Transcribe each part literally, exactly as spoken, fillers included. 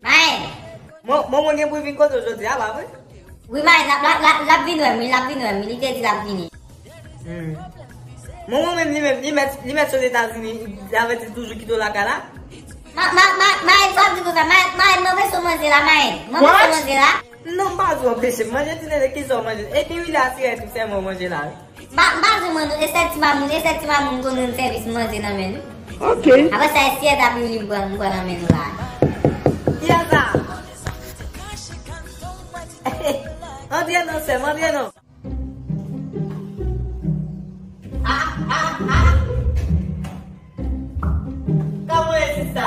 Mayen! Mon, mon, mon gen pou vin kote w jodi a, pa vre? Wi, Mayen, l ap, l ap, l ap, l ap vin wè m, wi, l ap vin wè m, wi, li te di l ap vini. Hmm. Mon, mon menm, li menm, li mèt, li mèt sot Etazini, li avèti toujou kite w lakay la? Ma, ma, ma, Mayen, sa w ap di konsa? Mayen, Mayen, m anpeche w manje la, Mayen. M anpeche w manje la. Non, m pa di w anpeche m manje, ti nene, kisa w manje? Epi wi, la, si rete sèlman w manje la, wi. M pa, m pa janm rann nou, e sèl ti mamoun, e sèl ti mamoun konn rann sèvis manje nan men nou. Ok. Apre sa, e siyèt a pi li m pran, m pran nan men nou la. Kiyès sa? Antre non, sè m, antre non. Ah, ah, ah. Kòman w ye, sista?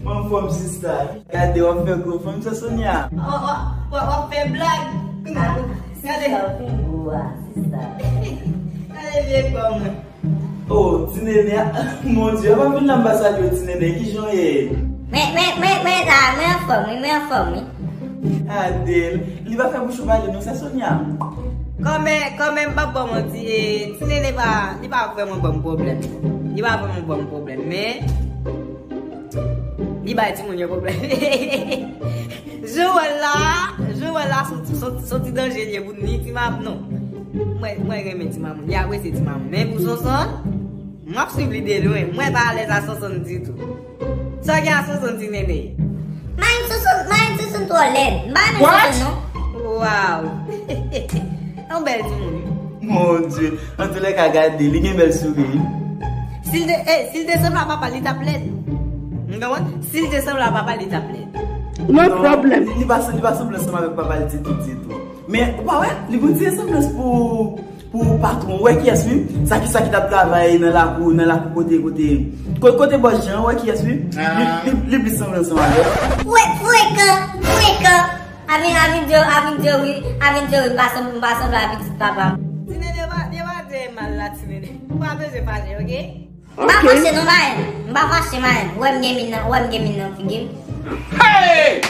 M anfòm, sista. Gade, w ap fè gwo fanm sa, Sonia. W, w, w, w ap fè blag. Gade. Sista, w fin gwo a, sista. Gade vye kò mwen. Oh, ti nene, mon Dieu, w ap vin la m pa salye w, ti nene, kijan w ye? Mwen, mwen, mwen, mwen la, mwen anfòm, wi, mwen anfòm, wi. Adèl, li pa fè bouch ou pale non, sè Sonia. Kòmè, kòmè m p ap ba w manti, e, ti nene pa, li pa vrèman ban m pwoblèm. Li pa vrèman ban m pwoblèm, men li bay timoun yo pwoblèm. Jan w wè l la, jan w wè l la, se yon ti, se yon ti, se yon ti danje li ye pou ni ti mamoun, non. Mwen, mwen renmen ti mamoun, li apresye ti mamoun. Men pou Sonson, m ap swiv li de lwen. Mwen pa alèz a Sonson ditou. Sa w gen a Sonson, ti nene? Mayen Sonson, Mayen Sonson twò lèd. M pa renmen Sonson non. Waw. Yon bèl timoun, wi. Mon Dieu. Antoulèka, gade, li gen bèl souri, wi. Si l te, eh, si l te sanble a papa l, li t ap lèd. Ou konprann? Si l te sanble a papa l, li t ap lèd. No problem. Li, li pa, li pa sanble ansanm avèk papa l ditou, ditou. Men, ou pa wè, li gon ti resanblans pou, pou patwon. Ou wè kiyès, wi? Sa ki, sa ki t ap travay nan lakou, nan lakou kote, kote, ko-, kote bòs Jan, ou wè kiyès, wi? Li, li, li plis sanble ansanm avè l. Fre-, frekan, frekan. Avin, avin di, avin di, wi, avin di, wi, m pa sanble, m pa sanble a pitit papa m. Ti nene pa, yo pa di mal la, ti nene. Ou pa bezwen fache, oke? M pa fache non, Mayen. M pa fache, Mayen. Ou wè m gen min nan, ou wè m gen min nan figi m. Hey!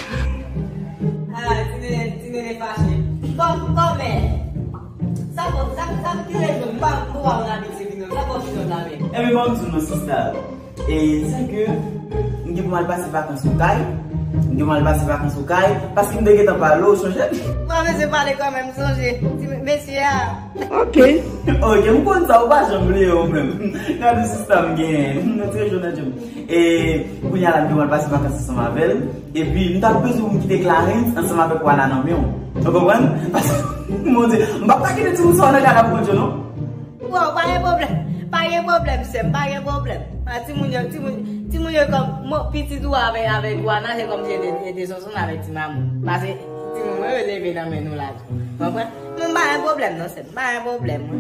Ah, ti nene, ti nene fache. Kò-, kòmè. Sa fò, sa, sa ki rezon m pa, m pa wè w nan abitye vin non. Sa fò vin non la menm. Ebyen, ban m di w non, sista. E, se ke m gen pou m al pase vakans ou kay. M gen pou m al pase vakans ou kay. Paske m te gentan pale w, sonje? Ou pa bezwen pale kòmè, m sonje. Ti me-, mesye a. Ok. Ok, m konn sa, ou pa janm bliye ou menm. Gade sista m genyen. Nou te jwenn nan djòb. E kounye a la, m te pral pase vakans ansanm avè l. Epi, m t ap bezwen pou m kite Clarence ansanm avèk Wana nan men w. Ou konprann? Paske, mon Dye, m p ap ta kite timoun sa yo nan kay la pou konn yo, non. Bon, pa gen pwoblèm. Pa gen pwoblèm, sè m, pa gen pwoblèm. A, timoun yo, timoun, timoun yo kòm, mo, pitit ou avèk, avèk Wana, se kòmsi e te, e te Sonson avèk ti mamoun. Paske timoun mwen yo leve nan men nou la tou. Konprann? Men pa gen pwoblèm non, sè m. Pa gen pwoblèm, wi.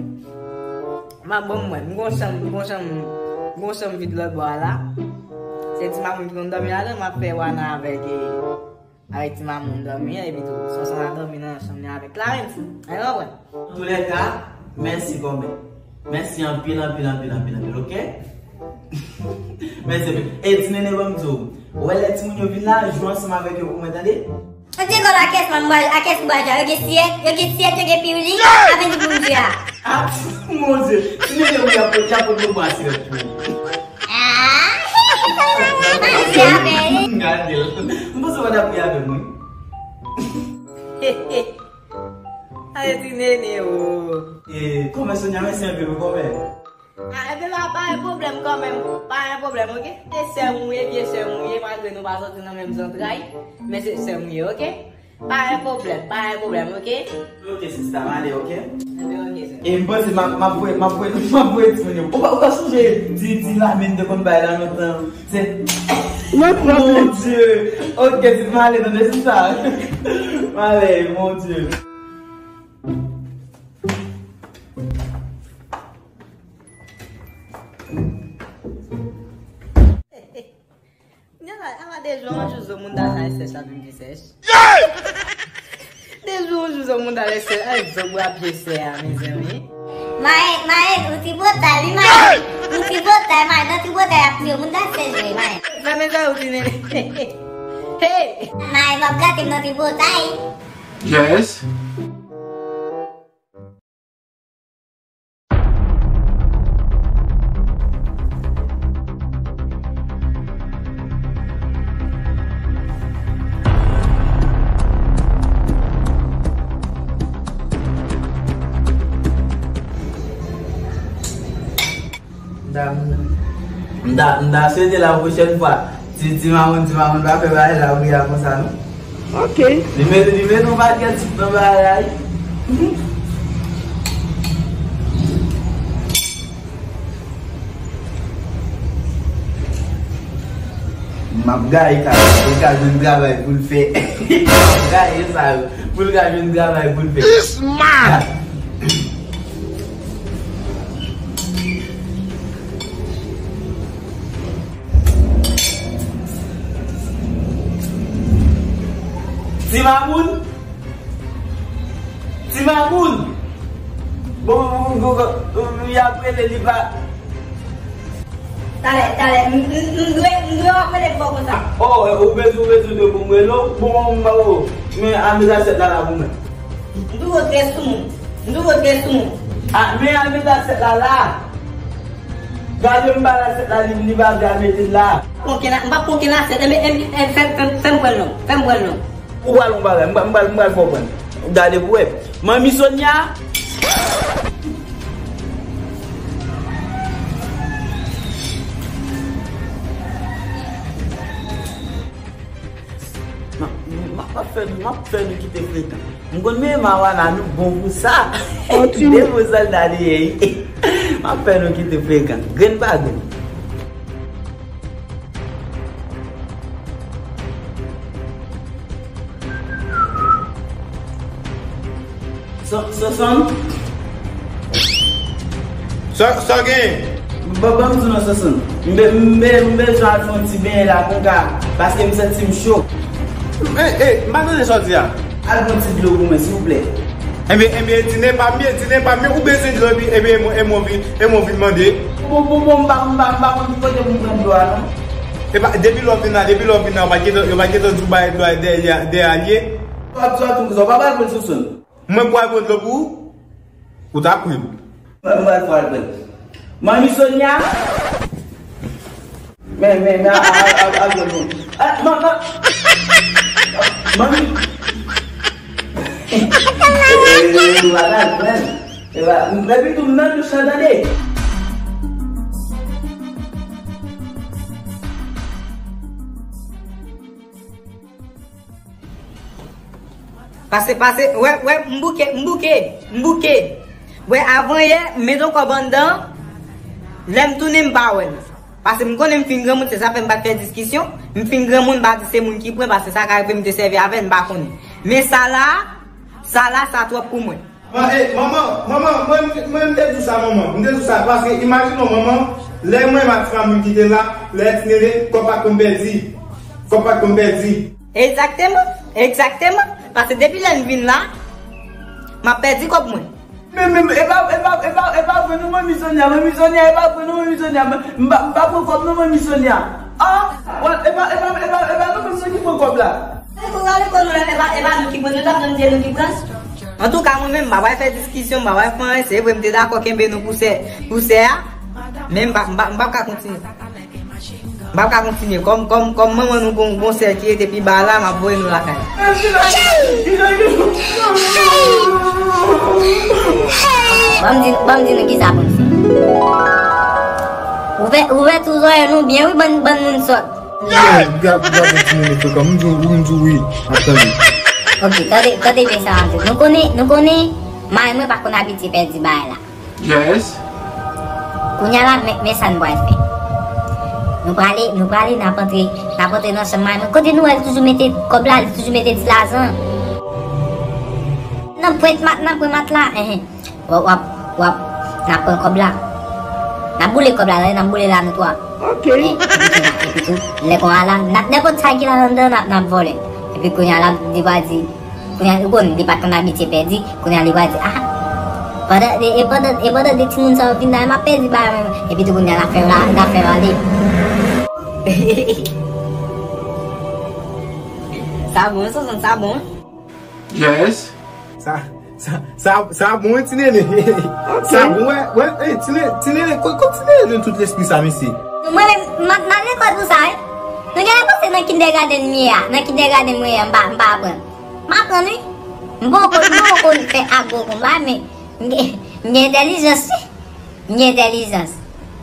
M ap bon mwen, m gon chanm, m gon chanm, m gon chanm vid lòt bò a la. Se ti mamoun ki konn dòmi ladan, m ap fè Wana avèk, e, avèk ti mamoun dòmi an, epi tou, Sonson a dòmi nan chanm li avèk Clarence. Ou konprann? Antoulèka, mèsi kòmè. Mèsi anpil, anpil, anpil, anpil, anpil, oke? Mèsi anpil. E ti nene, ban m di w, ou wè lè timoun yo vin la, jwe ansanm avèk yo pou mwen, tande? Ou te konn a kès m pral, a kès m pral jwe. Yo gen siyèt, yo gen siyèt, yo gen piwili, avè di pou m jwe a. Ah, mon Dieu, ti nene, wi, y ap pot, y ap pot bonbon a siyèt pou ou. Ah! M ap jwe avè li. Gade l. M panse w pa t ap ri avè m, wi. Ale ti nene o. E, kòmè Sonia, mèsi anpil, wi, kòmè. Ah, ebyen, pa, pa gen pwoblèm kanmenm. Pa gen pwoblèm, oke? E sè m ou ye, vye sè m ou ye, malgre nou pa sòti nan menm zantray, men se sè m ou ye, oke? Pa gen pwoblèm, pa gen pwoblèm, oke? Oke, sista, m ale, oke? Ebyen, oke, sè. E m panse m ap, m ap voye, m ap voye, m ap voye timoun yo. Ou pa, ou pa sonje di, di lamen te konn bay la lontan? Se... No problem. Mon Dieu. Oke, di m ale, tande, sista. M ale, mon Dieu. Ala, ala de jou an jou zo moun ta sa sèch la vin pi sèch. De jou an jou zo moun ta sèch, ay, zo bwa pye sè a, mezanmi. Mayen, Mayen, ou ti botay, wi, Mayen. Ou ti botay, Mayen, nan ti botay ap tiye moun ta sèch, wi, Mayen. Fèmen zòrèy ou ti nene. Hey! Mayen, w ap gate m nan ti botay. Yes. M ta, m ta swete la pwochèn fwa, ti, ti mamoun, ti mamoun pa fè bagay la wi a konsa non. Ok. Li met, li met yon pakèt sik nan bagay la wi. M ap gaye kaka, li ka jwenn travay pou l fè. M ap gaye sa yo, pou l ka jwenn travay pou l fè. Isma! Ti mamoun! Ti mamoun! Bon, bon, bon, bon, bon, y ap rele li pa. Talè, talè, m, m, m dwe, m dwe w ap rele bò konsa. Oh, ou bezwen, ou bezwen de pou m rele w? Bon, bon, bon, bon. Men al met asèt la la pou mwen. M toujou trè sou moun. M toujou trè sou moun. Ah, men al met asèt la la. Gade m ba l asèt la, li, li pa vle al mete l la. Konken la, m pa konken la, asèt, enben, enben, enben, fè, fè, fè m pran l non. Fè m pran l non. Ou pral yon bagay, m pral, m pral, m pral fè w pran. Gade pou wè. Manmi Sonia! M ap, m ap fè, m ap fè nou kite frekan. M konn men mawana nou bon pou sa. Depo sòlda li ye. M ap fè nou kite frekan. Grenn pa grenn. Son, son, son. Sa, sa gen? Ban, ban m di w non, Sonson. M be-, m be-, m bezwen al fè yon ti benyen la konka, paske m santi m cho. Eh, eh, m pa tande sa w di a. Al pran ti dlo pou mwen, silvouplè. Ebyen, ebyen, tine pa m ye, tine pa m ye, ou bezwen dlo, epi, epi, e mwen, e mwen vin, e mwen vin mande. Bon, bon, bon, m pa, m pa, m pa konn ki kote pou m pran dlo a, non. E pa, depi lè w vin la, depi lè w vin la, yo pa gentan, yo pa gentan di w bay dlo a dèyè, dèyè a l ye. W ap di w ap di m konsa, w pa pral pran Sonson. Mwen pral pran dlo pou ou? Ou ta pri m. Mwen, mwen pral pran. Manmi Sonia. Men, men, men, a, a, a, a, a, a, a, manmi. E, e, e, nou pa pral pran. E pa, epi tou, m nan douch lan, tande. Pase, pase, wè, wè, m bouke, m bouke, m bouke. Wè, avan yè, m met yon kòb anndan, lè m tounen, m pa wè l. Pase m konnen m fin granmoun, se sa fè m pa t fè diskisyon. M fin granmoun, m pa di se moun ki pran, pase sa ka rive m te sèvi avè l, m pa konnen. Men sa la, sa la, sa twòp pou mwen. Man, eh, manman, manman, mwen, mwen, m te di w sa, manman. M te di w sa, paske imajine w, manman, lè mwen m ak fanmi m ki te la, lè ti nene, kòb pa t konn pèdi. Kòb pa t konn pèdi. Egzakteman, egzakteman. Paske depi lè m vin la, m ap pèdi kòb mwen. Men, men, e pa, e pa, e pa, e pa vre non, manmi Sonia, manmi Sonia, e pa vre non, manmi Sonia. M pa, m pa pran kòb non, manmi Sonia. Ah, e pa, e pa, e pa, e pa nou menm ki pran kòb la. Ou pral lekòl nou la, e pa, e pa nou ki pran, nou t ap tann se nou ki pran. Antouka, mwen menm, m pa pral fè diskisyon, m pa pral fè anyen. Se vre, m te dakò kenbe nou pou sè, pou sè a, men m pa, m pa, m p ap ka kontinye. M p ap ka kontinye. Kòm, kòm, kòm manman nou gon, gon sè ki rete pi ba la, m ap voye nou lakay. Ban m di, ban m di nou kisa pou n fè. Ouvè, ouvè tou zòrèy nou byen wi, bann, bann moun sòt. Gad, gad yon ti nene frekan. M di w wi, m di w wi. M ap tande. Ok, tande, tande byen sa m ap di w. Nou konnen, nou konnen, mari mwen pa konn abitye pèdi bagay la. Yes. Kounye a la, men, men sa n pral fè. Nou prale, nou prale, n ap antre, n ap antre nan chanm mari mwen. Kote nou wè l toujou mete kòb la, li toujou mete ti lajan. Nan pwent mat, nan pwent mat la, enhen. W ap, w ap, w ap, n ap pran kòb la. N ap boule kòb la, tande, n ap boule la nou twa. Ok. Men, epi tou, epi tou, lè konnya la, n ap, nenpòt sa ki la anndan, n ap, n ap vòlè. Epi kounye a la, li va di, kounye a, ou konn, li pa t konn abitye pèdi, kounye a, li va di, ah, pandan, e, e pandan, e pandan de timoun sa yo vin la, m ap pèdi bagay mwen. Epi tou, kounye a, l ap fè, l ap, l ap fè ale. Sa bon, sa, sa bon. Yes. Sa, sa, sa, sa bon, wi, ti nene. Ok. Sa bon, wè, wè, ey, ti nene, ti nene, ko-, kot ti nene jwenn tout lespri sa, mesye? Mwen menm, m ap, m ap lekòl pou sa, wi. Nou genlè panse nan kindergarten m ye a, nan kindergarten mwen ye a, m pa, m pa aprann. M aprann, wi. M poko, m poko konn fè agwo konba, men m gen, m gen entèlijans, wi. M gen entèlijans.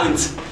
Clarence.